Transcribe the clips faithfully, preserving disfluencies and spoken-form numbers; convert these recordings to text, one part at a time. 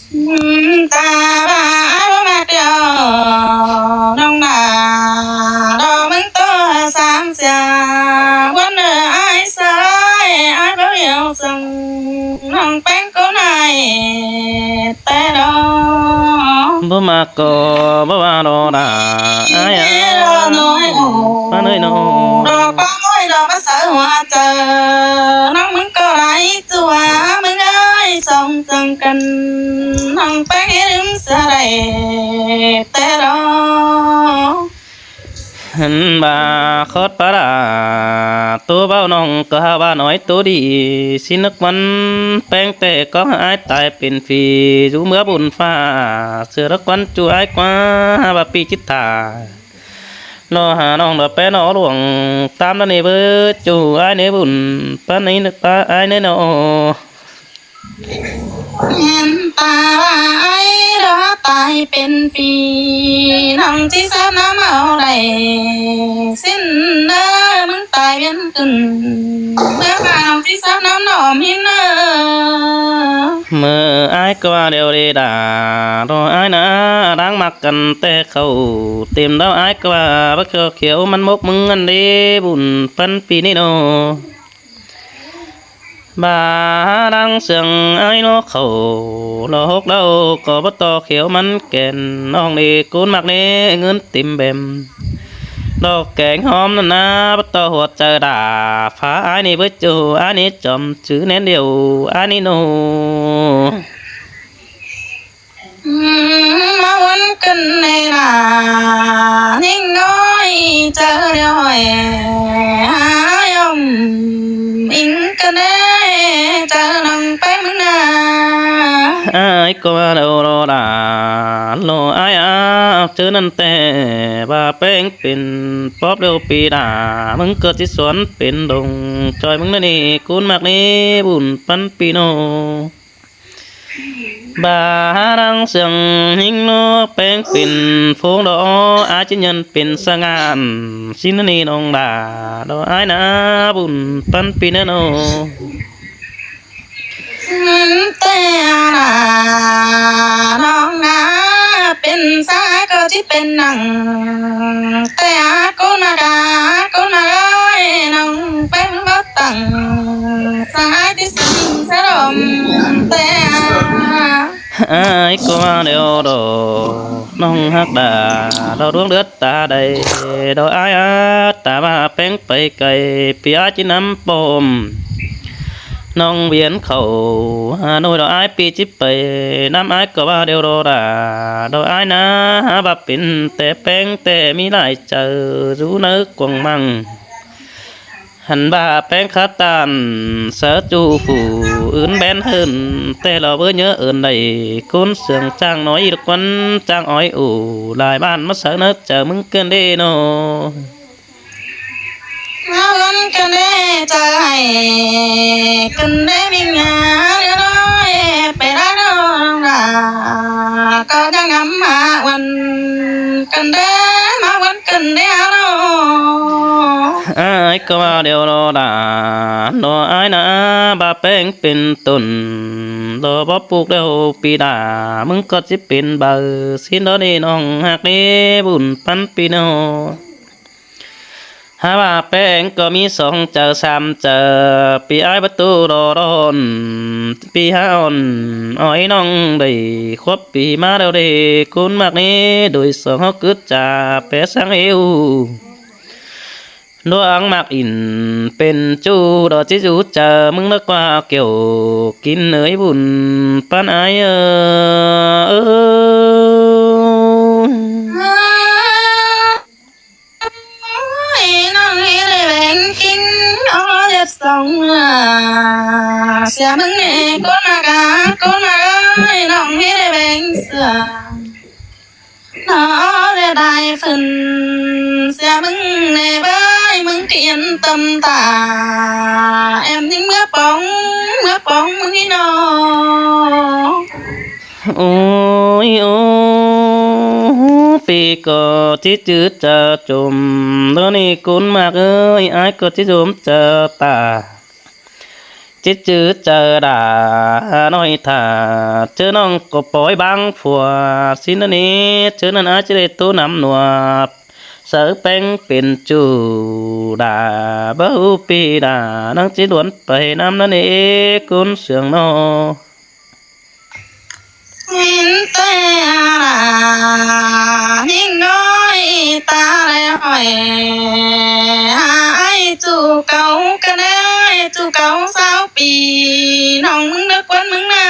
Ta ba ai ba ꞌmặc điêu ꞌnọng đa, ꞌlọ ꞌmứng ꞌtố sam sia, ꞌquám ꞌnớ ai sai, ai báu điêu săng, ꞌnọng ꞌpéng ꞌcốn ai té ꞌlọ. Báu ꞌmặc ꞌcọ báu ꞌva ꞌlọ đa, ai a. ꞌLọ ꞌnọi ꞌnớ, ꞌlọ ꞌquám ꞌnọi ꞌlọ báu saư hua chaư, ꞌnọng ꞌmứng ꞌcọ lai ꞌchua, ꞌmứng ai song săng căn, ꞌnọng ꞌpéng ꞌhế ꞌlứm sa đảy té ꞌlọ. Hên ba khót pá đa, ꞌtố báu ꞌnọng ꞌcọ ha ꞌva ꞌnọi ꞌtố đi, ꞌsịn ꞌnớ ꞌquám ꞌpéng ꞌtẹ ꞌcóng ai tai pên phi, dú ꞌmứa bun ꞌphạ, ꞌsứa ꞌnớ ꞌquám ꞌchu ai ꞌquá, ha ꞌva ꞌpi chít thả. ꞌLọ ha ꞌnọng ꞌlọ ꞌpéng ꞌnọ ꞌluống, tam ꞌnớ ꞌnị báu ꞌchu ai ꞌnị bun, pá ꞌnị ꞌnớ pá ai ꞌnị ꞌnọ. Hên ta ꞌva ai ꞌlọ tai pên phi, ꞌnọng ꞌchí sáp ꞌnắm au đảy, ꞌsịn ꞌnớ ꞌmứng tai pên cửn, ꞌmứa ꞌphạ ꞌnọng ꞌchí sáp ꞌnắm ꞌnọng ꞌhín ꞌnớ. ꞌMự ai ꞌcọ ꞌva điêu đi đa, ꞌlọ ai ꞌnạ, đang ꞌmặc căn ꞌtẹ khảu, têm đaư ai ꞌcọ ꞌva báu ꞌcọ khiêu ꞌmắn mốc ꞌmứng ꞌngắn đi bun pán ꞌpi ꞌnị ꞌnọ. Ba đang sương ai ꞌlọ khảu, ꞌlọ hốc đaư ꞌcọ báu ꞌto khiêu ꞌmắn kẻn, ꞌnọng đi ꞌcốn ꞌmặc ꞌnị ꞌngớn têm bẻm. ꞌLọ keng ꞌhóm ꞌnặn ꞌná báu ꞌto hua chaư đa, phá ai ꞌnị báu ꞌchu, ai ꞌnị chom chứ ꞌnén điêu, ai ꞌnị ꞌnô. ꞌMá ꞌhuốn căn ꞌnị đa, ꞌnhính ꞌnọi chaư điêu hỏi, ha yom, ính căn ꞌnị chaư ꞌnọng ꞌpéng ꞌmứng ꞌnạ. Ai ꞌcọ ꞌva điêu ꞌlọ đa, ꞌlọ ai a, chứ ꞌnặn ꞌtẹ, ba ꞌpéng pên póp điêu ꞌpi đa, ꞌmứng ꞌcọ ꞌchí suốn pên đông, ꞌchoi ꞌmứng ꞌnặn ꞌnị, ꞌcốn ꞌmặc ꞌnị, bun pán ꞌpi ꞌnô. Ba ha đang sương ꞌhính ꞌlọ ꞌpéng pên phông đo, ai ꞌchí nhẳn pên sa ngăn, ꞌsịn ꞌnị ꞌnọng đa, đo ai ꞌnạ bun pán ꞌpi ꞌnớ ꞌnô. ꞌTẹ đa ꞌnọng ꞌnạ, pên sa ꞌcọ ꞌchí pên nẳng, ꞌtẹ ꞌcốn ꞌmặc đa, ꞌcốn ꞌmặc ơi, ꞌnọng ꞌpéng báu tẳng, sa ai ꞌchí sưng sa đom, ꞌtẹ. Ai ꞌcọ ꞌva điêu đo, ꞌnọng ꞌhặc đa, đo đuống đớt ta đảy, đo ai a, ta ꞌva ꞌpéng pay cay, ꞌpi ai ꞌchí ꞌnắm pom. ꞌNọng viến khảu Hà Nội đo ai ꞌpi ꞌchí pay, ꞌnắm ai ꞌcọ ꞌva điêu đo đa, đo ai ꞌnạ, ha ꞌva pên ꞌtẹ ꞌpéng ꞌtẹ ꞌmí lai chaư, dú ꞌnớ cuông măng. Hẳn ꞌva ꞌpéng khá ꞌtan, sáư ꞌchu phủ ứn bén hơn, ꞌtẹ lo báu nhớ ơn đảy, ꞌcốn sương chang nói ꞌlụk ꞌquắn chang ói ủ, lai ꞌvan ꞌmá sáư ꞌnớ chaư ꞌmứng ꞌcứn đê ꞌnô. ꞌMá ꞌhuốn căn đé chaư hảy, căn đé ꞌmí ngá điêu ꞌnọi, pay đa ꞌnọng đa, ꞌcọ chang ngắm ꞌmá ꞌhuốn căn đé, ꞌmá ꞌhuốn căn đé ꞌnọ. Ai ꞌcọ ꞌva điêu đo đa, đo ai ꞌnạ, ba ꞌpéng pên tổn, đo bók púc điêu ꞌpi đa, ꞌmứng ꞌcọ ꞌchí pên baư, ꞌsịn đo đi ꞌnọng ꞌhặc đi bun pán ꞌpi ꞌnô. Ha ꞌva ꞌpéng ꞌcọ ꞌmí song chaư sam chaư, ꞌpi ai báu ꞌtố đo đon, ꞌpi ha ón, ói ꞌnọng đảy, khuốp ꞌpi ꞌmá điêu đê, ꞌcốn ꞌmặc ꞌnị, đuổi song ꞌhọt cứ cha, pé sáng ꞌhiu. Đuống ꞌmặc ín pên ꞌchu, đo ꞌchí dú chaư ꞌmứng ꞌnớ ꞌquá kiẻo, kin ới bun pán ai ơ. Ôi, ꞌnọng ꞌhế đảy beng kin, ók ꞌdệt song, sia ꞌmứng ꞌnị, ꞌcốn ꞌmặc a, ꞌcốn ꞌmặc ơi, ꞌnọng ꞌhế đảy beng sương. Nó ꞌdệt đảy phấn, sia ꞌmứng ꞌnị bới, ꞌmứng ꞌcọ yên tâm ta, em ꞌnhính ꞌmứa póng, ꞌmứa póng ꞌmứng ꞌnị ꞌnọ. Ôi ôi, ꞌpi ꞌcọ ꞌchí chứ chaư chôm, ꞌnớ ꞌnị ꞌcốn ꞌmặc ơi, ai ꞌcọ ꞌchí chôm chaư ta. ꞌchí ꞌchư chaư đa ꞌnọi thả, ꞌchớ ꞌnọng ꞌcọ pói bang phua ꞌsịn ꞌnị, ꞌchớ ꞌnặn ải ꞌchí đảy ꞌtố năm ꞌnọp, sáư ꞌpéng pên ꞌchu đa, báu ꞌpi đa ꞌnăng ꞌchí đuôn pay ꞌnặm ꞌnặn ꞌnị, ꞌcốn sương ꞌnọ. ꞌNhính ꞌnọi ta lé hỏi, ải ꞌchu cáu ꞌcọ ꞌnị, ꞌchu cáu ꞌsáo ꞌpi, ꞌnọng ꞌmứng đa ꞌquán ꞌmứng ꞌna.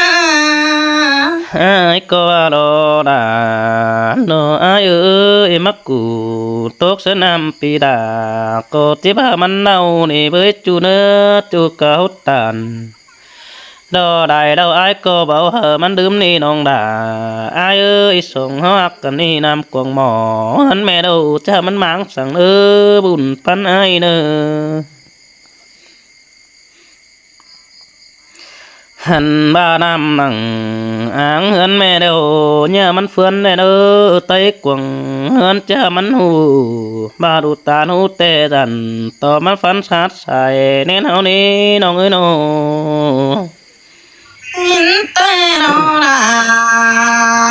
Ải ꞌcọ ꞌva lo đa, lo ải ới, ꞌmặc cu tốc sáư ꞌnặm ꞌpi đa, ꞌcọ ꞌchí ꞌva ꞌmắn ꞌnạu ꞌnị bới ꞌchu ꞌnớ, ꞌchu cáu ꞌtan. Lo đảy lo ải ꞌcọ báu hảư ꞌmắn đưm ꞌnị ꞌnọng đa. Ải ới, song ꞌhặc căn ꞌnị ꞌnặm cuông ꞌmo, ꞌhướn ꞌme ꞌlẹo ꞌchớ ꞌmắn ꞌmáng săng ꞌnớ, bun ꞌpắn ải ꞌnớ. Hăn ꞌva ꞌnặm ꞌnăng áng ꞌhướn ꞌme ꞌlẹo, ꞌnhá ꞌmắn ꞌphướn ꞌlẹo ꞌnớ, ꞌtếng cuông ꞌhướn ꞌchớ ꞌmắn ꞌhụ, ꞌva đu ꞌtan ꞌhụ ꞌtẹ dăn, ꞌto ꞌmắn phắn sát sai ꞌnén ꞌháu ꞌnị ꞌnọng ới ꞌnọ. ꞌNhính ꞌtẹ lo đa,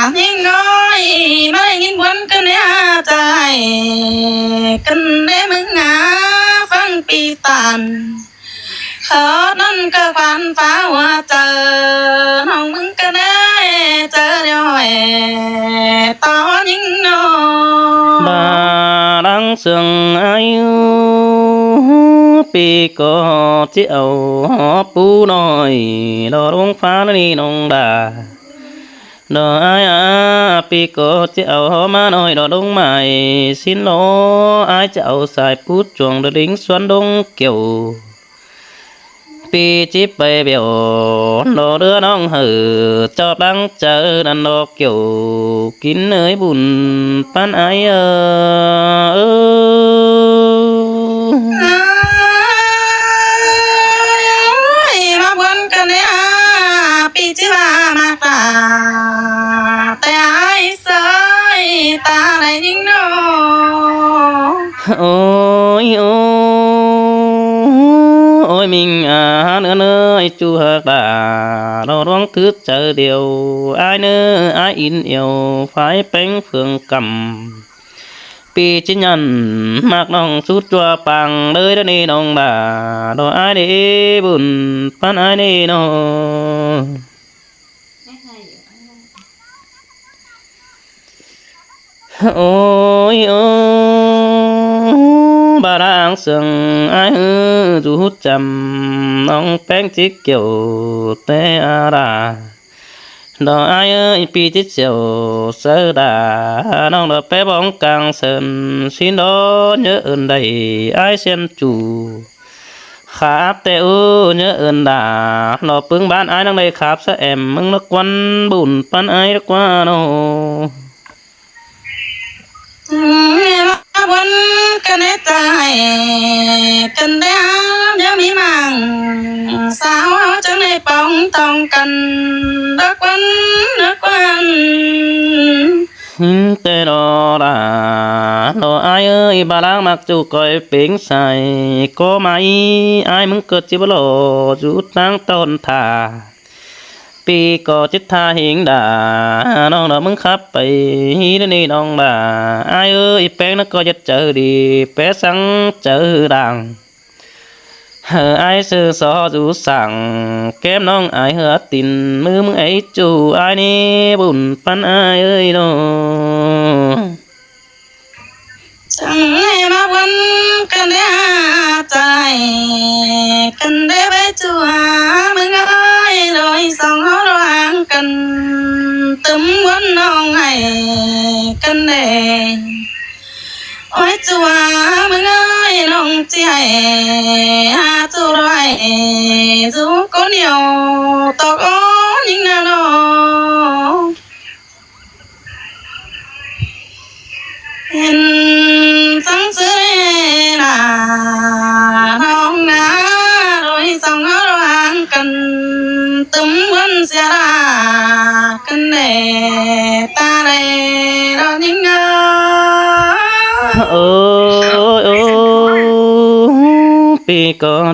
ꞌnhính ꞌnọi, ꞌmá đảy ꞌnghín ꞌquán căn ꞌnị hả, chaư căn đé ꞌmứng ꞌna, ꞌphắng ꞌpi ꞌtan. Khót ꞌnặn ꞌcọ khoăn pháo ꞌhua chaư, ꞌnọng ꞌmứng căn ꞌnị, chaư ꞌlẹo ꞌtó ꞌnhính ꞌnọ. ꞌVa đang sương ải ới, ꞌpi ꞌcọ ꞌchí au hó pú ꞌnọi, lo ꞌluống phá ꞌnị ꞌnọng đa. Lo ải a, ꞌpi ꞌcọ ꞌchí au hó ꞌmá ꞌnọi, lo ꞌluống mai ꞌsịn lo, ải ꞌchí au sai pú chuông, lo đính ꞌsuôn ꞌluống kiêu. ꞌPi ꞌchí pay bẻo, lo ꞌlứa ꞌnọng hảư, ꞌchọ đang chaư ꞌnặn lo kiêu, kin ới bun ꞌpắn ải ới. Ơi, ꞌmá ꞌquán căn ꞌnị hả, ꞌpi ꞌchí ꞌva ꞌmặc đa, ꞌtẹ ải ꞌsới, ta đảy ꞌnhính ꞌnọ. Ôi, ôi, ôi, ꞌmính a, ꞌnớ ꞌnớ, ꞌchu ꞌhặc đa, lo ꞌluống thứ chaư điêu, ải ꞌnớ, ải in iêu, phái ꞌpéng phường căm. ꞌPi ꞌchí nhẳn, ꞌmặc ꞌnọng sút ꞌchua pang đới đa ꞌnị ꞌnọng đa, lo ải đảy bun ꞌpắn ải ꞌnị ꞌnọ. Ôi, ôi, ꞌva đang sương ải ới, dú chăm ꞌnọng ꞌpéng ꞌchí kiêu ꞌtẹ a đa. Lo ải ới, ꞌpi ꞌchí chiêu sáư đa, ꞌnọng lo pé bóng cang sơn, ꞌsịn lo ꞌnhớ ơn đảy ải ꞌsén ꞌchu. Khắp ꞌtẹ ư ꞌnhớ ơn đa, lo ꞌpứng ꞌván ải ꞌnăng đảy khắp sa em ꞌmứng ꞌnớ ꞌquán, bun ꞌpắn ải ꞌquá ꞌnọ. ꞌMá ꞌquán căn ꞌnị chaư căn đé ꞌnhá ꞌmí măng, ꞌsáo ꞌchắng đảy póng tong căn, đa ꞌquán, đa ꞌquán. ꞌTẹ lo đa, lo ải ới, ꞌva đang ꞌmặc ꞌchu coi pêng sai, ꞌcọ ꞌmá ải ꞌmứng ꞌcọ ꞌchí báu lo, dú ꞌtáng ꞌtọn thả. ꞌPi ꞌcọ ꞌchí tha hing đa, ꞌnọng lo ꞌmứng khắp pay, hí đa ꞌnị ꞌnọng đa. Ải ới, ꞌpéng ꞌnặn ꞌcọ ꞌdệt chaư đi, pé săng chaư đang. Hảư ải sư so dú sảng, kém ꞌnọng ải hứa tin, ꞌmứ ꞌmứng ải ꞌchu ải ꞌnị, bun ꞌpắn ải ới ꞌnọ. Chắng ꞌnị ꞌmá ꞌquán căn đé hả, chaư căn đé báu ꞌchu ꞌmứng ơi, ꞌlới song ꞌháu lo háng căn, tứm ꞌquán ꞌnọng hảư căn đé. Ôi ꞌchu ꞌmứng ơi, ꞌnọng ꞌchí hảư hả ꞌchu lo hảư, dú ꞌcốn iêu, ꞌtọ ꞌcốn ꞌnhính ꞌna lo. Hên săng ꞌsứ đa, ꞌnọng ꞌna, ꞌlới song ꞌháu lo háng căn, tứm ꞌquán sia đa, căn đé, ta đảy lo ꞌnhính ꞌna. Ôi, ôi, ꞌpi ꞌcọ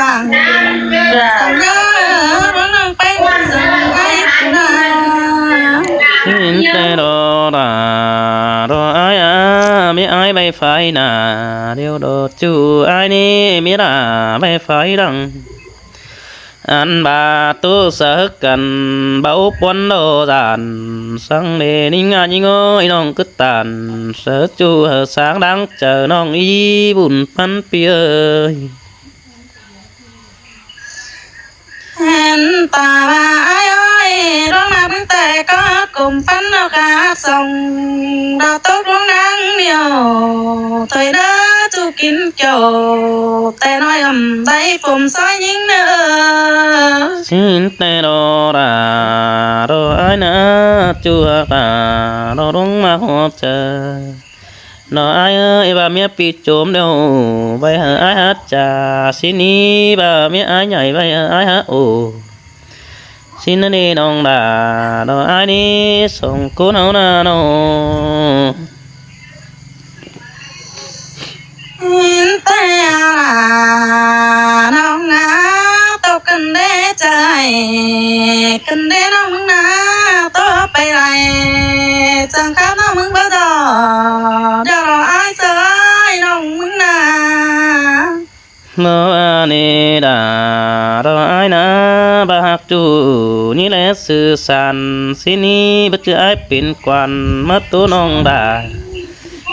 săng. Săng ơ, ꞌmướng ꞌnọng ꞌpéng săng ai cú na. ꞌSịn ꞌtẹ đó đa, đó ai a, ꞌmí ai ꞌvạy phái na, điêu đó ꞌchu ai ꞌnị ꞌmí đa ꞌvạy phái đăng. Ăn ba ꞌtố sa hớc căn báu puốn đo dản, săng đê ꞌnị ꞌnga ꞌnị ꞌngới ꞌnọng cứ tản, sa ꞌchu hảư sáng đáng chảu ꞌnọng í bun ꞌpắn pi ơi. Hên ta ba ai ơi, ꞌlống ꞌnạp ꞌmướng ꞌtẹ ꞌcọ cốm ꞌphắn ꞌnọ khắp song, đa tốc ꞌlống ꞌnáng ꞌnẹo, thôi đa ꞌchu kin kiẻo, ꞌtẹ ꞌnọi ꞌcắm đảy phôm ꞌsội ꞌnhính ꞌnớ. ꞌSịn ꞌtẹ đó đa, đó ai na, ꞌchu hảư ta, đó ꞌlống ꞌmá ꞌhọt chaư. Đó ai ơi, ꞌva ꞌmía pi chốm điêu, ꞌvạy hảư ai hák cha, ꞌsịn ꞌnị ꞌva ꞌmía ai nhảy, ꞌvạy hảư ai hák ô. ꞌSịn ꞌnị ꞌnọng đa, đó ai ꞌnị song ꞌcốn ꞌháu na ꞌnọ. ꞌTẹ a đa, ꞌnọng a, ꞌtộc căn đé chaư, căn đé ꞌnọng ꞌmướng na, ꞌtộc pay lai, săng khắp ꞌnọng ꞌmướng báu đo, điêu đó ai ꞌsới ꞌnọng ꞌmướng na. Nó a ꞌnị đa, đó ai na, ba hák ꞌchu ꞌnị ꞌlé ꞌsứ san, ꞌsịn ꞌnị báu ꞌchư ai pên quan, ꞌmá ꞌtố ꞌnọng đa.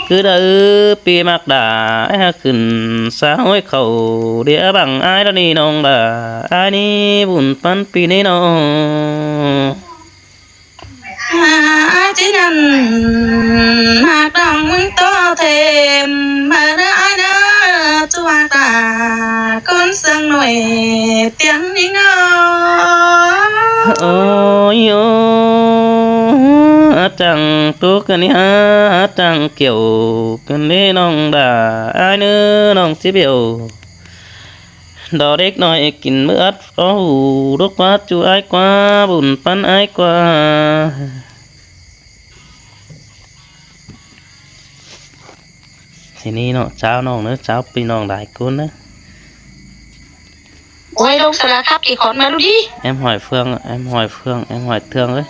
Cứ đa ư pi ꞌmặc đa, ai ꞌhặc khửn sa ꞌhối khảu, đi băng ai đó ꞌnị ꞌnọng đa, ai ꞌnị bun ꞌpắn pi ꞌnị ꞌnọng. Ai ꞌchí ꞌnặn, ꞌmặc đỏng ꞌmứng tó thêm, ꞌmặc ꞌnớ ai ꞌnớ, ꞌchu ꞌmặc đa, ꞌcốn sương ꞌnọi, ꞌtiếng ꞌnị ꞌnớ. Ôi ôi, ꞌhặc chắng ꞌtố căn ꞌnị, ꞌhặc chắng kiẻo căn ꞌnị ꞌnọng đa, ai ꞌnớ ꞌnọng ꞌchí bẻo. Đỏ đếc ꞌnọi kin ꞌmứ ắt ó hủ, đúc ꞌmá ꞌchu ai ꞌquá, bun ꞌpắn ai ꞌquá. Thì ꞌnị ꞌnọng, cháo ꞌnọng ꞌnớ, cháo pi ꞌnọng đai ꞌcốn ꞌnớ. Ôi, đông sờ là khắp kì khón mà đu đi. Em hỏi Phương, em hỏi Phương, em hỏi Thương ới.